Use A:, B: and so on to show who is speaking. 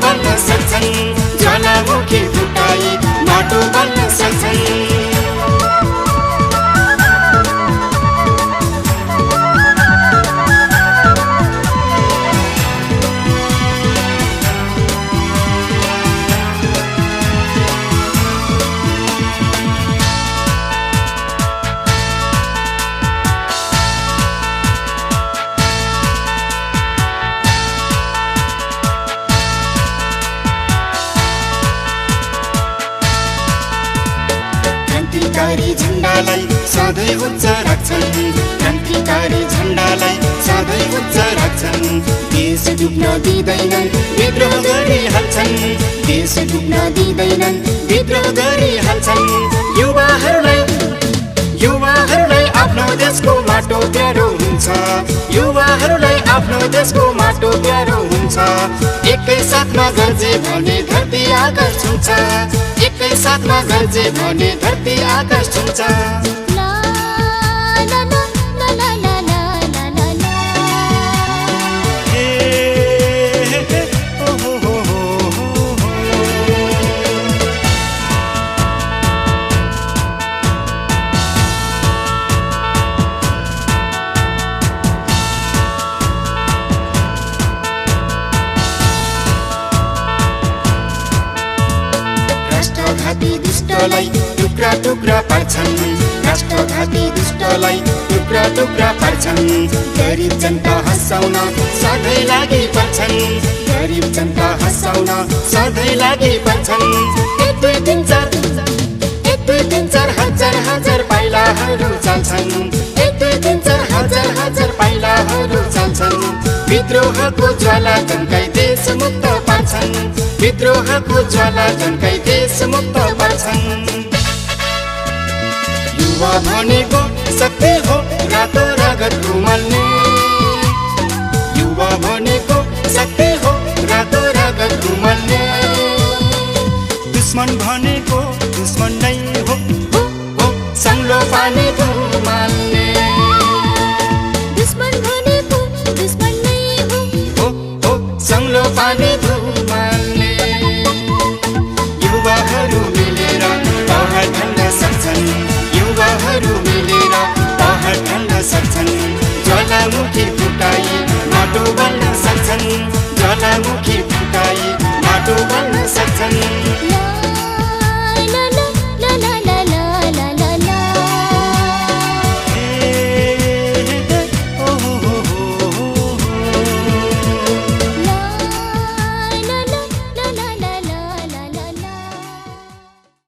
A: बल्न सक्छन् ज्वालामुखी फुटाई माटो बल्न सक्छन् क्रान्तिकारी झण्डालाई सधैँ उच्च राख्छन् क्रान्तिकारी झण्डालाई सधैँ उच्च राख्छन् देश डुब्न दिँदैनन् विद्रोह गरिहाल्छन् देश डुब्न दिँदैनन् विद्रोह गरिहाल्छन् युवाहरूलाई आफ्नो देशको माटो प्यारो हुन्छ युवाहरूलाई आफ्नो देशको माटो प्यारो हुन्छ एकै साथमा गर्जे भने धरती आकाश छुन्छ एकै साथमा गर्जे भने धरती आकाश छुन्छ राष्ट्रघाती दुष्टलाई टुक्रा टुक्रा पार्छन् राष्ट्रघाती दुष्टलाई टुक्रा टुक्रा पार्छन् गरिब जनता हँसाउन सधैँ लागि पर्छन् गरिब जनता हँसाउन सधैँ लागि पर्छन् एक दुई तिन चार हजार पाइलाहरू चाल्छन् एक दुई तिन चार हजार पाइलाहरू चाल्छन् विद्रोहको ज्वाला झन्काई देश मुक्त पार्छन् विद्रोहको ज्वाला झन्काई देश मुक्त पार्छन् युवा भनेको शक्ति हो रातो रगत उमल्ने युवा भनेको शक्ति हो रातो रगत उमल्ने दुश्मन भनेको दुश्मन नै हो सङ्लो पानी धुमाल्ने
B: दुश्मन भनेको दुश्मन नै
A: हो सङ्लो पानी धुमाल्ने युवाहरू मिलेर पहाड ढल्न सक्छन् युवाहरू मिलेर पहाड ढल्न सक्छन् ज्वालामुखी फुटाई माटो बल्न सक्छन् ज्वालामुखी फुटाई माटो